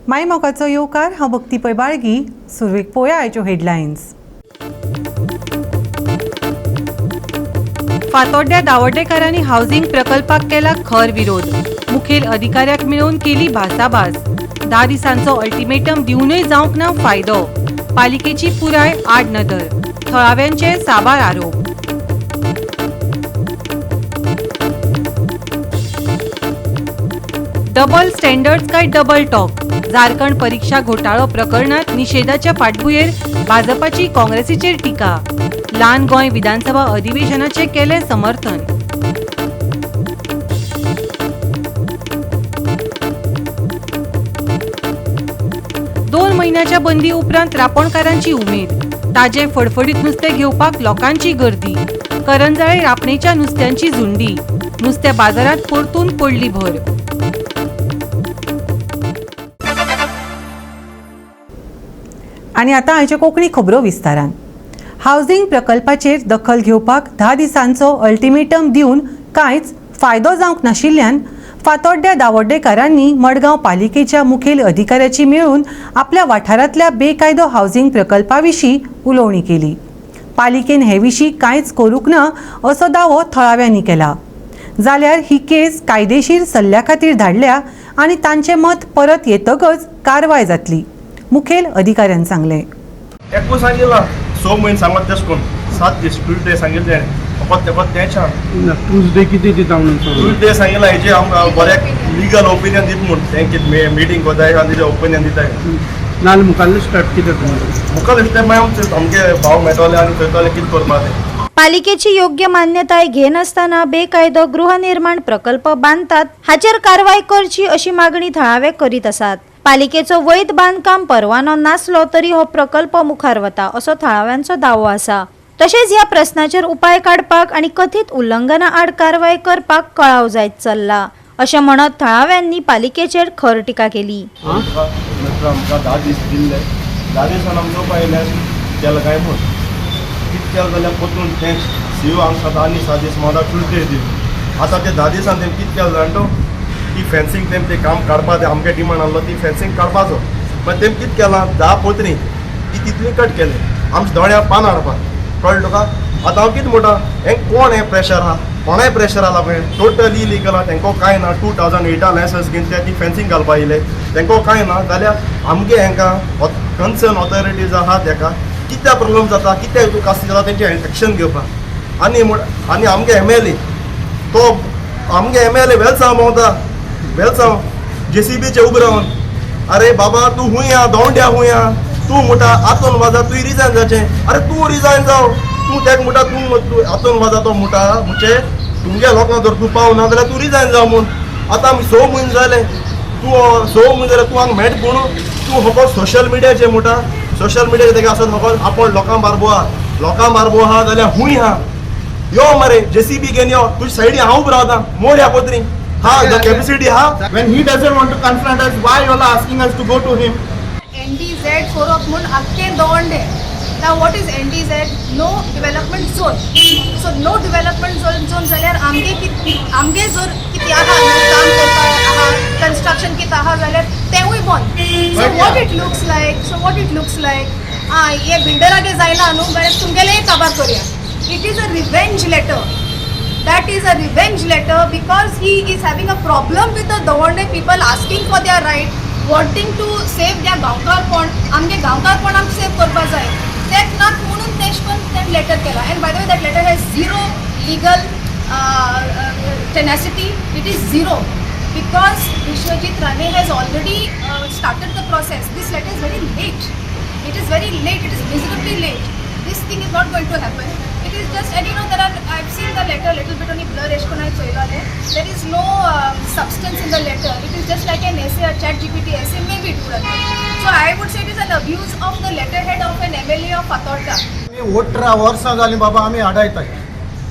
माय मोगाचो येवकार. हांव भक्ती पै बाळगी. सुरवेक पळोवया आयच्यो हेडलायन्स. फातोड्ड्या दावड्डेकारांनी हावसिंग प्रकल्पाक केला खर विरोध. मुखेल अधिकाऱ्याक मेळून केली भासाभास. 10 दिसांचो अल्टिमेटम दिवनूय जावंक ना फायदो. पालिकेची पुराय आडनदर. थळाव्यांचे साबार आरोप. डबल स्टँडर्ड्स काय डबल टॉक? झारखंड परीक्षा घोटाळो प्रकरणात निशेधाच्या फाटभुंयेर भाजपाची काँग्रेसीचेर टिका. ल्हान गोंय विधानसभा अधिवेशनाचे केले समर्थन. 2 म्हयन्याच्या बंदी उपरांत रापणकारांची उमेद. ताजे फडफडीत नुस्तें घेवपाक लोकांची गर्दी. करंजाळे रापणेच्या नुस्त्यांची झुंडी. नुस्त्या बाजारात परतून पडली भर. आनी आतां आयच्यो कोंकणी खबरो विस्तारान. हावसिंग प्रकल्पाचेर दखल घेवपाक 10 दिसांचो अल्टिमेटम दिवन कांयच फायदो जावंक नाशिल्ल्यान फातोड्ड्या दावड्डेकारांनी मडगांव पालिकेच्या मुखेल अधिकाऱ्याची मेळून आपल्या वाठारांतल्या बेकायदो हावसिंग प्रकल्पा विशीं उलोवणी केली. पालिकेन हे विशीं कांयच करूंक ना असो दावो थळाव्यांनी केला. जाल्यार ही केस कायदेशीर सल्ल्या खातीर धाडल्या आनी तांचें मत परत येतकच कारवाय जातली, मुखेल अधिकाऱ्यान सांगलें. एकू सांगितला 6 म्हयने सांगत तेश कोन्न 7 दीस ट्युजडे सांगिल्लें तेणें फकत तेका तें. ना, ट्यूजडे कितें दिता म्हणून सांगू? ट्युजडे सांगिल्लां हेजे आमकां बरें लिगल ओपिनियन दित म्हूण. तें कितें मिटींग कोताय आनी तेजें ओपिनियन दिताय. ना मुखाल्ले स्टेप कितें तुमचो? मुखार स्टेप मागीर आमचे आमगे भाव मेळटले आनी थंय कितें करपा तें. पालिकेची योग्य मान्यताय घेनासतना बेकायदो गृहनिर्माण प्रकल्प बांदतात हाचेर कारवाय करची अशी मागणी थळावे करीत आसात. पालिकेचो वैध बांदकाम परवानो नासलो तरी हो प्रकल्प मुखार वता असो थळाव्यांचो दावो आसा. तशेंच ह्या प्रस्नाचेर उपाय काडपाक आनी कथीत उल्लंघना आड कारवाय करपाक कळाव जायत चल्ला अशें म्हणत थळाव्यांनी पालिकेचेर खर टिका केली. आमकां 10 दीस दिल्ले. 10 दिसान आमकां उपाय केला काय म्हूण कितें केलें जाल्यार परतून तें सीओ आमकां आनी 7 दीस म्हाका ट्युजडे दी. आतां ते 10 दिसान तें कितें केलें जाण तो ती फेन्सिंग तेम तें काम काडपा तें आमगे डिमांड आहलो ती फेन्सिंग काडपाचो. मागीर तेम कितें केलां, 10 पोत्री ती तितली कट केली आमच्या दोळ्या पान हाडपाक. कळ्ळें तुका? आतां हांव कितें म्हणटा, हें कोण हें प्रेशर आहा, कोणाय प्रेशर आहा पळय. टोटल इलिगल आहा, तेंको कांय ना. 2008 लायसन्स घेवन ते ती फेन्सिंग घालपा येयले, तेंको कांय ना. जाल्यार आमगे हेंकां कन्सर्न ऑथॉरिटीज आहा तेका कित्याक प्रॉब्लम जाता, कित्याक हितून कास्ती जाता तेंचे एक्शन घेवपाक. आनी आनी आमगे एम एल ए तो आमगे एम एल ए वेलसांव भोंवता, वेलसांव जेसीबीचे उबे रावन. अरे बाबा, तूं खूंय आहा? दोंड्या खूंय आहा तूं? म्हणटा आतोन वाजा तुवें रिजायन जावचें. अरे तूं रिजायन जाव तूं. तेका म्हणटा तूं तूं आतोन वाजा. तो म्हणटा म्हणजे तुमगे लोकांक जर तूं पावना जाल्यार तूं रिजायन जाव म्हूण. आतां आमी 6 म्हयने जाले, तूं 6 म्हयने जाले तूं हांगा मेट पूण तूं फकत सोशल मिडियाचेर म्हणटा. सोशल मिडियाचेर तेका आसत फकत आपूण लोकां बारबो आहा, लोकां बारबो आहा जाल्यार खूंय आहा? यो मरे, जेसीबी घेवन यो. तुज्या सायडी हांव उबो रावता. मोड ह्या पत्री हा, the capacity हा. When he doesn't want to confront us, why you all are asking us to go to him? NDZ करप म्हूण आख्खें Dawande. Now what is NDZ? No development zone. So no development zone जाल्यार आमगे आमगे जर कितें आहा न्हू, काम करपाक आहा, कन्स्ट्रक्शन कितें आहा जाल्यार तेंवूय बंद. So what it looks like? So what it looks like? आं, हे बिल्डरागे जायना न्हू, बरें, तुमगेलेंय काबार करया. It is a revenge letter. That is a revenge letter because he is having a problem with the Davande people asking for their right, wanting to save their गांवकारपण. आमगे गांवकारपण आमकां save करपा जाय, तें नाक म्हणून तेश करून तें लेटर केला. And by the way, that letter has zero legal tenacity. It is zero because Vishwajit Rane has already started the process. This letter is very late. It is very late. It is miserably late. This thing is not going to happen. It is just, and you know, there are, I've seen the letter, little bit only blur एश कोन चोयलोले. There is no substance in the letter. It is just like an essay, a Chat GPT essay, maybe it would have been. So I would say it is an abuse of the letterhead of an MLA of Fatorda. आमी 18 वर्सां जालीं बाबा आमी आडायताय,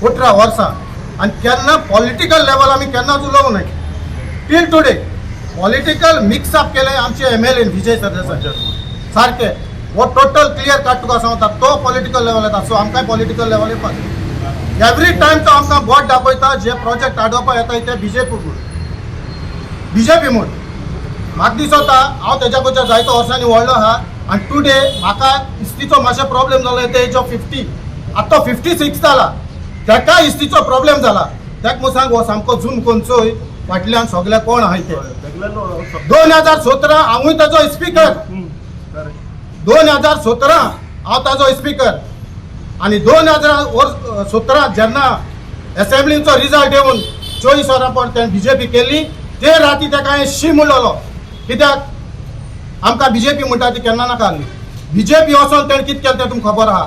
18 वर्सां. आनी केन्ना political level आमी केन्नाच उलोवंक नाय टील टुडे. पॉलिटिकल मिक्सअप केलें आमचे M L A Vijay Sardesai सारकें. हो टोटल क्लियर कट तुका सांगता, तो पॉलिटिकल लेवल येता. सो आमकांय पॉलिटिकल लेवल येवपाक एवरी टायम तो आमकां बोट दाखयता. जे प्रोजेक्ट आडोवपा येता ते बीजेपी म्हूण, बीजेपी म्हूण. म्हाका दिसता हांव तेज्या कडच्यान जायतो वर्सांनी व्हडलो आहा आनी टुडे म्हाका इस्तीचो मातसो प्रॉब्लेम जालो ते एज ऑफ 50, आतां तो 56 जाला, तेका इस्तीचो प्रॉब्लेम जाला. तेका मुगो सांग हो सामको जून कोनचोय फाटल्यान सगळे कोण आहाय ते. 2017 हांवूय ताजो स्पिकर, 2017 हांव ताजो स्पिकर आनी 2017 जेन्ना एसेंब्लीचो रिजल्ट येवन 24 वरां पण तेणें बीजेपी केल्ली ते राती तेका हांवें शी म्हणलेलो, कित्याक आमकां बीजेपी म्हणटा ती केन्ना नाका आसली. बीजेपी वचोन तेणें कितें केलें तें तुमकां खबर आहा,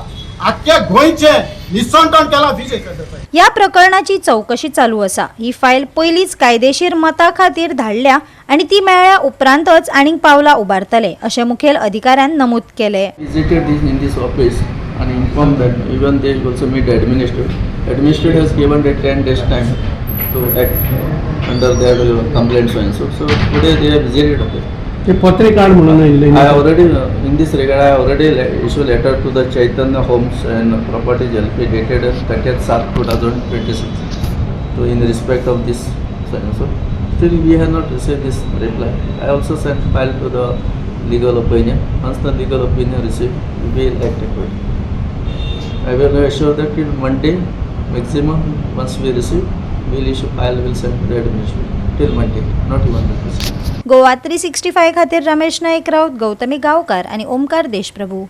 आख्ख्या गोंयचें निसणटण केलां बीजेपी. ह्या प्रकरणाची चवकशी चालू आसा. ही फायल पयलींच कायदेशीर मता खातीर धाडल्या आनी ती मेळ्ळ्या उपरांतच आनीक पावलां उबारतले अशें मुखेल अधिकाऱ्यान नमूद केलें. Visited this in this office and informed that even they also meet the administrator. Administrator has given the 10 days time to act under their complaint so and so. So today they have visited office. ते पत्रे काड म्हणून आयिल्ले. I already in this regard I already issued letter to the Chaitanya Homes and Properties LP dated 30/7/2026. So in respect of this so and so. Still we have not received this reply. I also sent file to the legal opinion. Once the legal opinion received, we will act accordingly. I will assure that in Monday maximum, once we receive, we will issue file, will send to the administration till Monday, not even the this. Goa 365 खातीर रमेश नाईक राऊत, गौतमी गांवकार आनी Omkar Deshprabhu.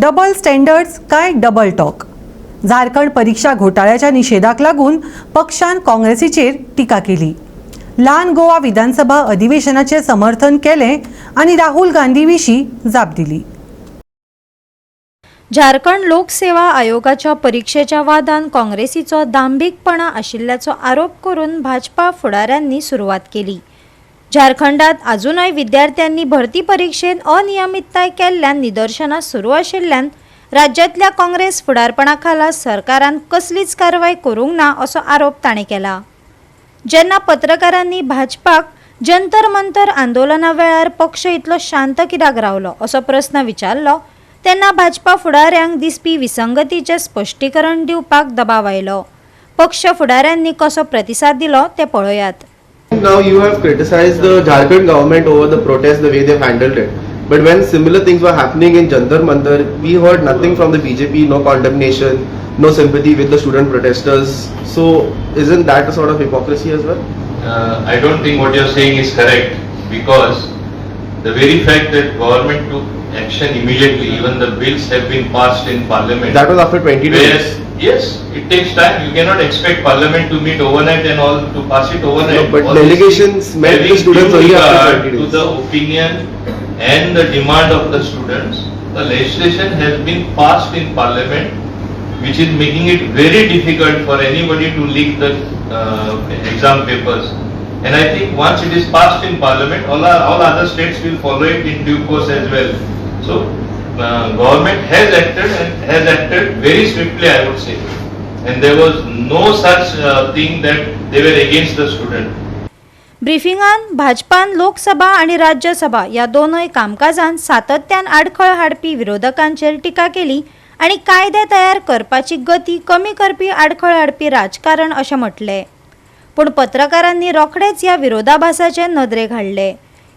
Double standards काय double talk? Jharkhand परीक्षा घोटाळ्याच्या निशेधाक लागून पक्षान काँग्रेसीचेर टिका केली. ल्हान गोवा विधानसभा अधिवेशनाचें समर्थन केलें आनी राहुल गांधी विशीं जाप दिली. झारखंड लोकसेवा आयोगाच्या परिक्षेच्या वादान काँग्रेसीचो दांभिकपणा आशिल्ल्याचो आरोप करून भाजपा फुडाऱ्यांनी सुरवात केली. झारखंडात अजूनय विद्यार्थ्यांनी भरती परिक्षेत अनियमितताय केल्ल्यान निदर्शनां सुरू आशिल्ल्यान राज्यांतल्या काँग्रेस फुडारपणा खाला सरकारान कसलीच कारवाय करूंक ना असो आरोप ताणें केला. जेन्ना पत्रकारांनी भाजपाक जंतर मंतर आंदोलना वेळार पक्ष इतलो शांत कित्याक रावलो असो प्रस्न विचारलो तेन्ना भाजपा फुडाऱ्यांक दिसपी विसंगतीचें स्पश्टीकरण दिवपाक दबाव आयलो. पक्ष फुडाऱ्यांनी कसो प्रतिसाद दिलो तें पळयात. Now you have criticized the Jharkhand government over the protest, the way they've handled it. But when similar things were happening in Jantar Mantar, we heard nothing from the BJP, no condemnation, no sympathy with the student protesters. So isn't that a sort of hypocrisy as well? I don't think what you're saying is correct, because the very fact that government took action immediately, even the bills have been passed in parliament. That was after 20 days. Whereas, yes, it takes time. You cannot expect parliament to meet overnight and all to pass it overnight. No, but All these delegations things, met the having students due only after regard 20 to days. the opinion and the demand of the students, the legislation has been passed in parliament, which is making it very difficult for anybody to leak the exam papers. And I think once it is passed in parliament, all other states will follow it in due course as well. So, government has acted and has acted very swiftly, I would say. And there was no such thing that they were against the student. ब्रिफिंगान भाजपान लोकसभा आनी राज्यसभा ह्या दोनूय कामकाजांत सातत्यान आडखळ हाडपी विरोधकांचेर टिका केली आनी कायदे तयार करपाची गती कमी करपी आडखळ हाडपी राजकारण अशें म्हटलें. पूण पत्रकारांनी रोखडेच ह्या विरोधाभासाचे नदरेक हाडले.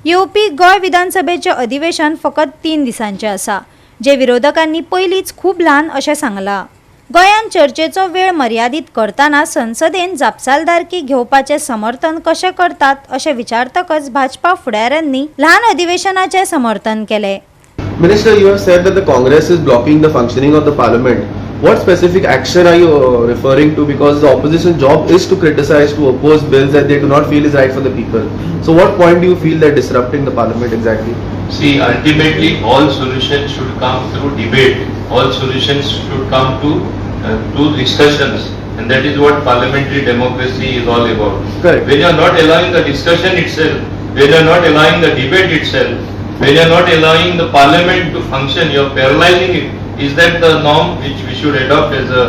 येवपी गोंय विधानसभेचें अधिवेशन फकत 3 दिसांचें आसा, जे विरोधकांनी पयलींच खूब ल्हान अशें सांगलां. गोंयांत चर्चेचो वेळ मर्यादीत करतना संसदेन जापसालदारकी घेवपाचें समर्थन कशें करतात अशें विचारतकच भाजपा फुडाऱ्यांनी ल्हान अधिवेशनाचें समर्थन केलें. Minister, you have said that the Congress is blocking the functioning of the parliament. What specific action are you referring to? Because the opposition job is to criticize, to oppose bills that they do not feel is right for the people. So what point do you feel they're disrupting the parliament exactly? See, ultimately, all solutions should come through debate. All solutions should come to discussions, and that is what parliamentary democracy is all about. Correct. When you are not allowing the discussion itself, when you are not allowing the debate itself, when you are not allowing the parliament to function, you are paralyzing it. Is that the norm which we should adopt as a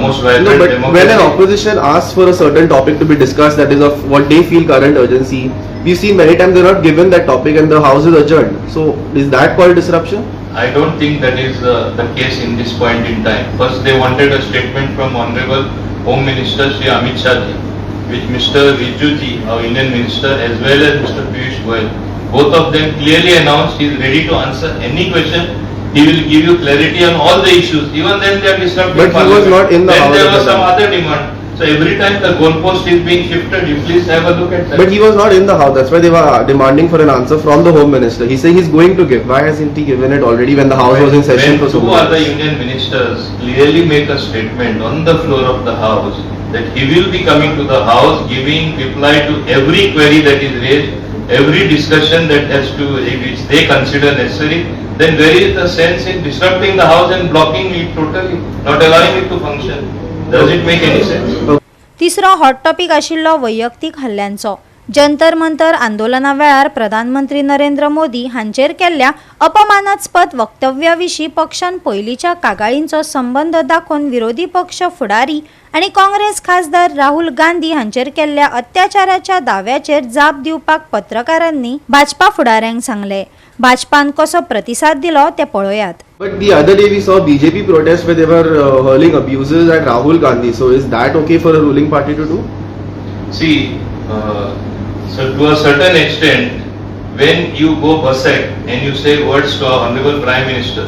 most vibrant No, but democracy? when an opposition asks for a certain topic to be discussed, that is of what they feel current urgency, we've seen many times they're not given that topic and the house is adjourned. So is that called disruption? I don't think that is the case in this point in time. First, they wanted a statement from Honorable Home Minister Shri Amit Shah ji, which Mr. Rijiju ji, our Indian Minister, as well as Mr. Piyush Goyal Both of them clearly announced he is ready to answer any question. He will give you clarity on all the issues. Even then they are disrupting But he was parliament. not in the Then house there at was the some time. other demand. So every time the goalpost is being shifted, you please have a look at that. But he was not in the house. That's why they were demanding for an answer from the Home Minister. He said he's going to give. Why hasn't he given it already when the house was in session When for so two long? other union ministers clearly make a statement on the floor of the house that he will be coming to the house giving reply to every query that is raised, every discussion that has to, which they consider necessary, then where is the sense in disrupting the house and blocking it totally, not allowing it to function? Does it make any sense? तिसरो hot topic आशिल्लो वैयक्तीक हल्ल्यांचो. जंतर मंतर आंदोलना वेळार प्रधानमंत्री नरेंद्र मोदी हांचेर केल्ल्या अपमानास्पद वक्तव्या विशीं पक्षान पयलींच्या कागाळींचो संबंद दाखोवन विरोधी पक्ष फुडारी आनी काँग्रेस खासदार राहुल गांधी हांचेर केल्ल्या अत्याचाराच्या दाव्याचेर जाप दिवपाक पत्रकारांनी भाजपा फुडाऱ्यांक सांगलें. भाजपान कसो प्रतिसाद दिलो तें पळोवयात. But the other day we saw BJP protest where they were hurling abuses at Rahul Gandhi. So is that okay for a ruling party to do? See, so to a certain extent, when you go berserk and you say words to our Honorable Prime Minister,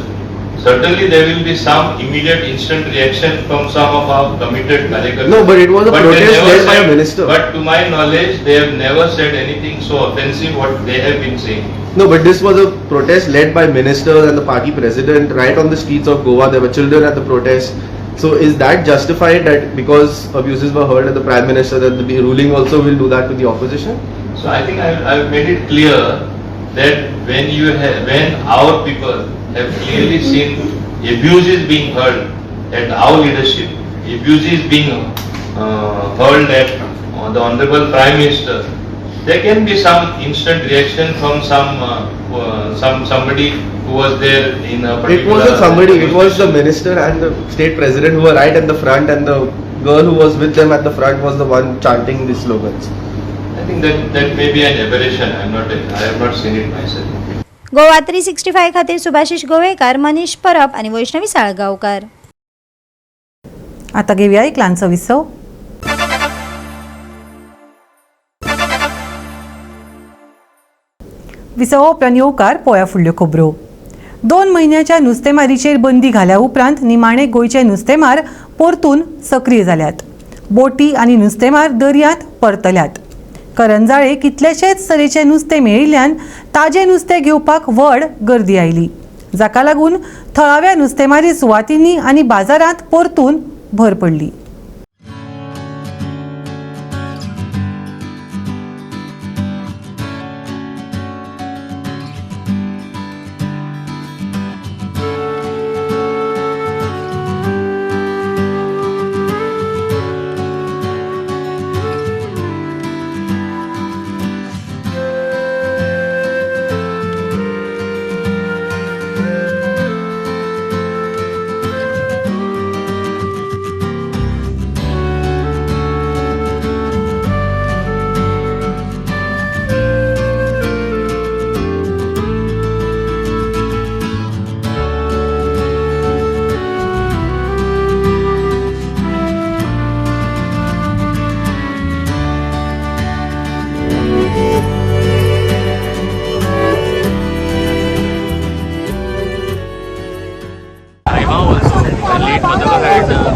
certainly there will be some immediate instant reaction from some of our committed Karyakartas. No, but it was a But they protest never led by a said- minister. But to my knowledge, they have never said anything so offensive what they have been saying. No, but this was a protest led by ministers and the party president right on the streets of Goa. There were children at the protest. So is that justified that because abuses were hurled at the prime minister that the ruling also will do that to the opposition? So I think I've made it clear that when our people have clearly seen abuses being hurled at our leadership, abuses being hurled at the Honorable Prime Minister, there can be some instant reaction from somebody who was there in a particular. It wasn't somebody, it was the minister and the state president who were right at the front, and the girl who was with them at the front was the one chanting the slogans. I think that may be an aberration. I have not seen it myself. Goa 365 खातीर सुभाषिश गोवेकार, मनीष परब आनी वैष्णवी साळगांवकार. आता घेवया एक ल्हानसो विसव. विसवा उपरांत येवकार पोया फुडल्यो खबरो. 2 म्हयन्याच्या नुस्तेमारीचेर बंदी घाल्या उपरांत निमाणे गोंयचे नुस्तेमार परतून सक्रीय जाल्यात. बोटी आनी नुस्तेमार दर्यांत परतल्यात. करंजाळे कितलेशेच तरेचे नुस्तें मेळिल्ल्यान ताजें नुस्तें घेवपाक व्हड गर्दी आयली, जाका लागून थळाव्या नुस्तेमारी सुवातींनी आनी बाजारांत परतून भर पडली.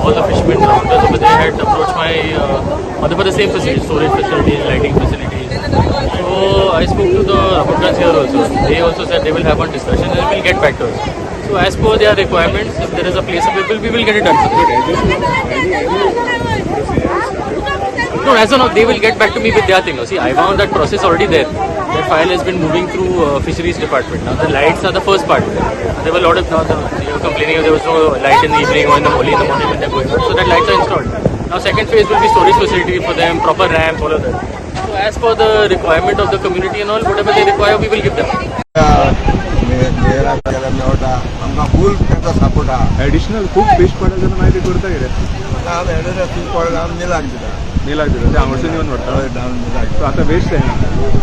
All the fishermen around us over there had approached my mother for the same facilities, storage facilities, lighting facilities. So I spoke to the Raportgans here also. They also said they will have one discussion and will get back to us. So as per their requirements, if there is a place available, we will get it done. No, as of now, they will get back to me with their thing. See, I found that process already there. That file has been moving through fisheries department. Now the lights are the first part. There were a lot of they were complaining there was no light in the evening or in the early in the morning when they're going out. So that lights are installed. Now second phase will be storage facility for them, proper ramp, all of that. So as per the requirement of the community and all, whatever they require, we will give them. फूल तांचो support आहा. Additional खूब fish पडले जाल्यार मागीर ते करता कितें? आमी एडिशनल फीश पडले आमी मिलाक दिता. मिलाक दिता ते हांगासून येवन व्हरता. हय, डावन मिलाक. सो आतां वेस्ट जायना?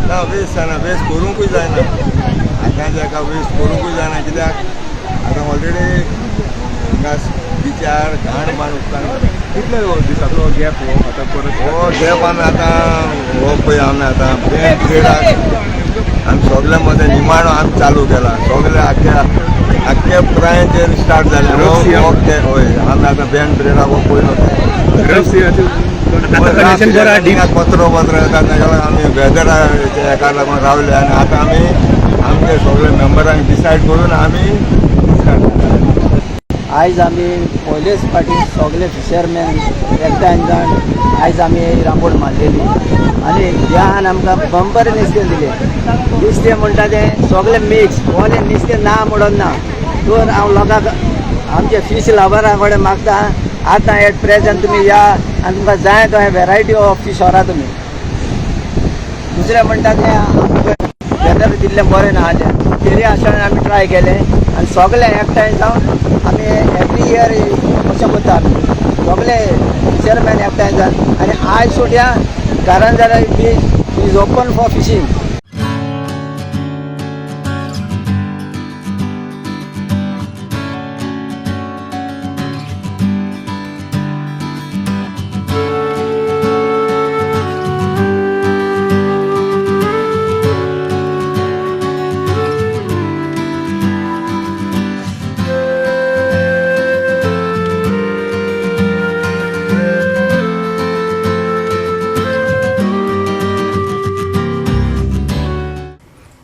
ना, वेस्ट जायना, वेस्ट करूंकूय जायना. आतां जाका वेस्ट करूंकूय जायना, कित्याक आतां ऑलरेडी हांगा बिचार घाण मार उदकान. कितले दिसाचो गॅप हो आतां परत? हो गॅप आमी आतां हो पळय आमी आतां मेन पिरियडाक आमी सगल्या मदें निमाणो आमी चालू केला सगळे आख्या आख्या पुरायेचेर स्टार्ट जालें. हय, आमी आतां बँड पिरियडा हो पयलो पत्रो पत्र येता ताका लागून आमी वेदरा हेका लागून रावले आनी आतां आमी आमचे सगळे मेंबरांक डिसायड करून आमी आयज आमी पयलेच फावटी सगळे फिशरमॅन एकठांय जावन आयज आमी रांपोण मारलेली आनी ध्यान आमकां बंपर नुस्तें दिलें. नुस्तें म्हणटा तें सगळें मिक्स, ओलें नुस्तें ना म्हणून ना. तर हांव लोकांक आमचे फीश लवरां कडेन मागता, आतां एट प्रेजंट तुमी या आनी तुमकां जाय तो वेरायटी ऑफ फीश व्हरा तुमी. दुसरें म्हणटा तें आमकां वेदर दिल्लें बरें ना तें, तरी आसतना आमी ट्राय केलें आनी सगळें एकठांय जावन आमी एवरी इयर अशें करता. आमी सगळे फिशरमॅन एकठांय जावन आनी आयज सुद्दां Karanzalem beach is open for fishing.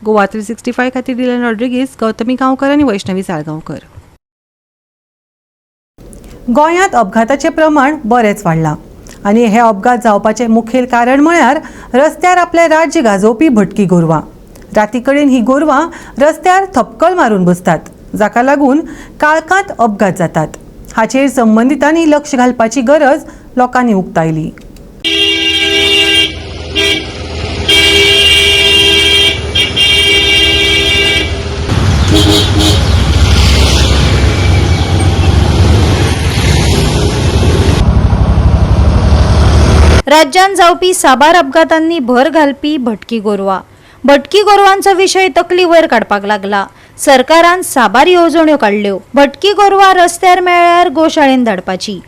Goa 365 खातीर डिलन रॉड्रिगीस, गौतमी गांवकर आनी वैष्णवी साळगांवकर. गोंयांत अपघाताचें प्रमाण बरेंच वाडलां आनी हे अपघात जावपाचें मुखेल कारण म्हळ्यार रस्त्यार आपलें राज्य गाजोवपी भटकी गोरवां. राती कडेन ही गोरवां रस्त्यार थपकल मारून बसतात, जाका लागून काळखांत अपघात जातात. हाचेर संबंदितांनी लक्ष घालपाची गरज लोकांनी उक्तायली. राज्यांत जावपी साबार अपघातांनी भर घालपी भटकी गोरवां. भटकी गोरवांचो विशय तकली वयर काडपाक लागला. सरकारान साबार येवजण्यो काडल्यो भटकी गोरवां रस्त्यार मेळ्ळ्यार गोशाळेन धाडपाची.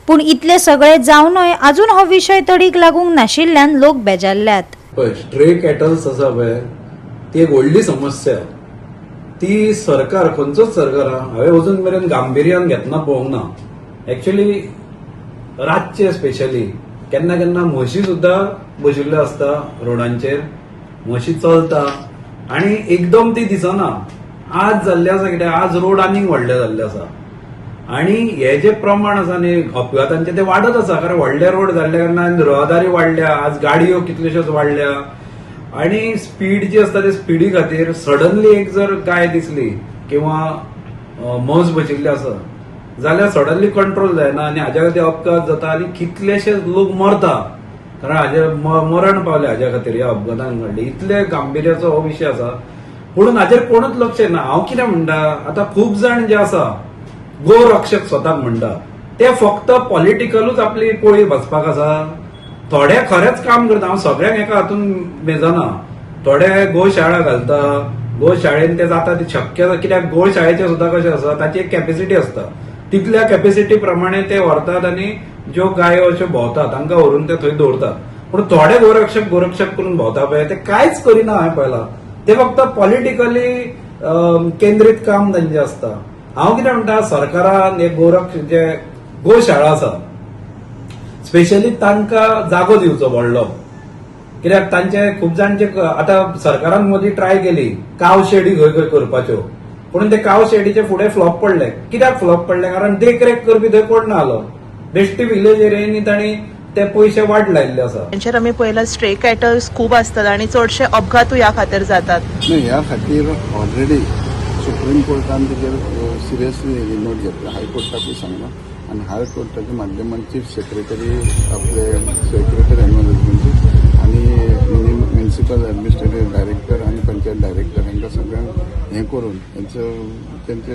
पूण इतले सगळे जावनय अजून हो विशय तडीक लागूंक नाशिल्ल्यान लोक बेजारल्यात. पळय, स्ट्रे कॅटल्स आसा पळय, ती एक व्हडली समस्या. ती सरकार, खंयचोच सरकार हांवें अजून मेरेन गांभिर्यान घेतना पळोवंक ना. एक्चुअली रातचे स्पेशली केन्ना केन्ना म्हशी सुद्दां बशिल्ल्यो आसता रोडांचेर, म्हशी चलता आनी एकदम ती दिसना. आज जाल्ले आसा कितें, आज रोड आनीक व्हडले जाल्ले आसा आनी हे जे प्रमाण आसा न्ही अपघातांचे ते वाडत आसा. कारण व्हडले रोड जाल्ले कारणान रहदारी वाडल्या, आज गाडयो कितल्योश्योच वाडल्या आनी स्पीड जी आसता ते स्पिडी खातीर सडनली एक जर गाय दिसली किंवा म्हस बशिल्ली आसा जाल्यार सडनली कंट्रोल जायना आनी हाज्या खातीर अपघात जाता आनी कितलेशेच लोक मरता. कारण हाजे मरण पावले हाज्या खातीर ह्या अपघातान घडले. इतले गांभिर्याचो हो विशय आसा, पूण हाजेर कोणूच लक्ष ना. हांव कितें म्हणटा, आतां खूब जाण जे आसा गोरक्षक स्वताक म्हणटा ते फक्त पॉलिटिकलूच आपली पोळी भाजपाक आसा. थोडे खरेंच काम करता, हांव सगळ्यांक एका हातून मेजना. थोडे गोशाळा घालता, गोशाळेन ते जाता ते शक्य आसा. कित्याक गोशाळेचें सुद्दां कशें आसा, ताची एक कॅपेसिटी आसता, तितल्या कॅपेसिटी प्रमाणे ते व्हरतात आनी ज्यो गायो अश्यो भोंवतात तांकां व्हरून ते थंय दवरतात. पूण थोडे गोरक्षक गोरक्षक करून भोंवता पळय ते कांयच करिना. हांवें पळयलां ते फक्त पॉलिटिकली केंद्रीत काम तांचें आसता. हांव कितें म्हणटा, सरकारान हे गोरक्ष जे गोशाळा आसा स्पेशली तांकां जागो दिवचो व्हडलो. कित्याक तांचे खूब जाणचे आतां सरकारान मदीं ट्राय केली काव शेडी खंय खंय करपाच्यो, पूण ते काव शेडीचे फुडें फ्लॉप पडले. कित्याक फ्लॉप पडले, कारण देखरेख करपी थंय कोण ना आलो. बेश्टी विलेज एरियांनी तांणी ते पयशे वाट लायिल्ले आसा. तांचेर आमी पळयला स्ट्रे कॅटल्स खूब आसतात आनी चडशे अपघातूय ह्या खातीर जातात. न्हय, ह्या खातीर ऑलरेडी सुप्रीम कोर्टान तेजेर सिरियसली नोट घेतला. हायकोर्टाकूय सांगला आनी हायकोर्टाच्या माध्यमान चीफ सेक्रेटरी आपले सेक्रेटरी एनिमल हजबंडरी आनी म्युनिसिपल एडमिनिस्ट्रेटीव डायरेक्टर आनी पंचायत डायरेक्टर हांकां सगळ्यांक हें करून तेंचे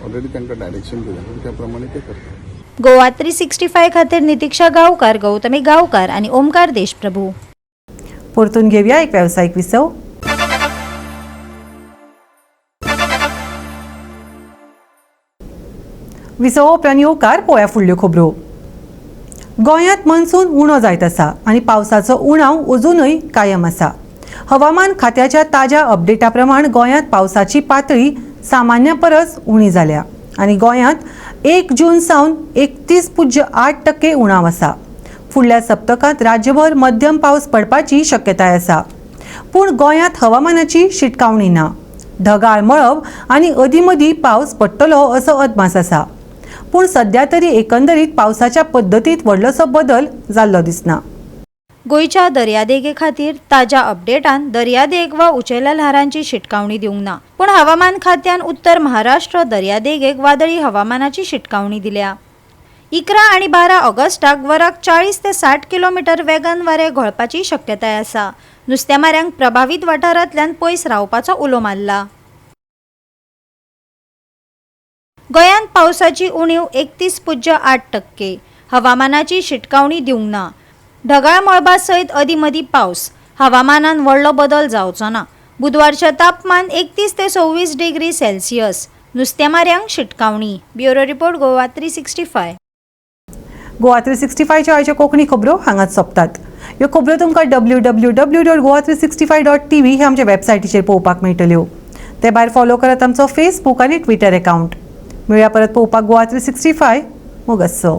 ऑलरेडी तांकां डायरेक्शन दिलां, त्या प्रमाणे ते करतात. गोवा 365 खातीर नितिक्षा गांवकार, गौतमी गांवकार आनी ओमकार देशप्रभू. परतून घेवया एक वेवसायीक विसव. विसवा उपरांत येवकार पळोवया फुडल्यो खबरो. गोंयांत मॉन्सून उणो जायत आसा आनी पावसाचो उणाव अजूनय कायम आसा. हवामान खात्याच्या ताज्या अपडेटा प्रमाण गोंयांत पावसाची पातळी सामान्या परस उणी जाल्या आनी गोंयांत 1 जून सावन 31.8% उणाव आसा. फुडल्या सप्तकांत राज्यभर मध्यम पावस पडपाची शक्यताय आसा, पूण गोंयांत हवामानाची शिटकावणी ना. ढगाळ मळब आनी अदीं मदीं पावस पडटलो असो अदमास आसा, पूण सध्या तरी एकंदरीत पावसाच्या पद्दतींत व्हडलोसो बदल जाल्लो दिसना. गोंयच्या दर्यादेगे खातीर ताज्या अपडेटान दर्यादेग वा उंचेल्या ल्हारांची शिटकावणी दिवंक ना, पूण हवामान खात्यान उत्तर महाराष्ट्र दर्यादेगेक वादळी हवामानाची शिटकावणी दिल्या. 11 आनी 12 ऑगस्टाक वराक 40 ते 60 किलोमिटर वेगान वारें घोळपाची शक्यताय आसा. नुस्तेमाऱ्यांक प्रभावीत वाठारांतल्यान पयस रावपाचो उलो मारला. गोंयांत पावसाची उणीव 31.8%. हवामानाची शिटकावणी दिवंक ना. ढगाळ मळबा सयत अदीं मदीं पावस. हवामानात व्हडलो बदल जावचो ना. बुधवारचें तापमान 31 ते 26 डिग्री सेल्सियस. नुस्तेमाऱ्यांक शिटकावणी. Bureau report, Goa 365. Goa 365च्यो आयच्यो कोंकणी खबरो हांगाच सोंपतात. ह्यो खबरो तुमकां www.goa365.tv ह्या आमच्या वेबसायटीचेर पळोवपाक मेळटल्यो. ते भायर फॉलो करात आमचो फेसबूक आनी ट्विटर एकावंट. मेळया परत पळोवपाक गोवा 365. मोगासो.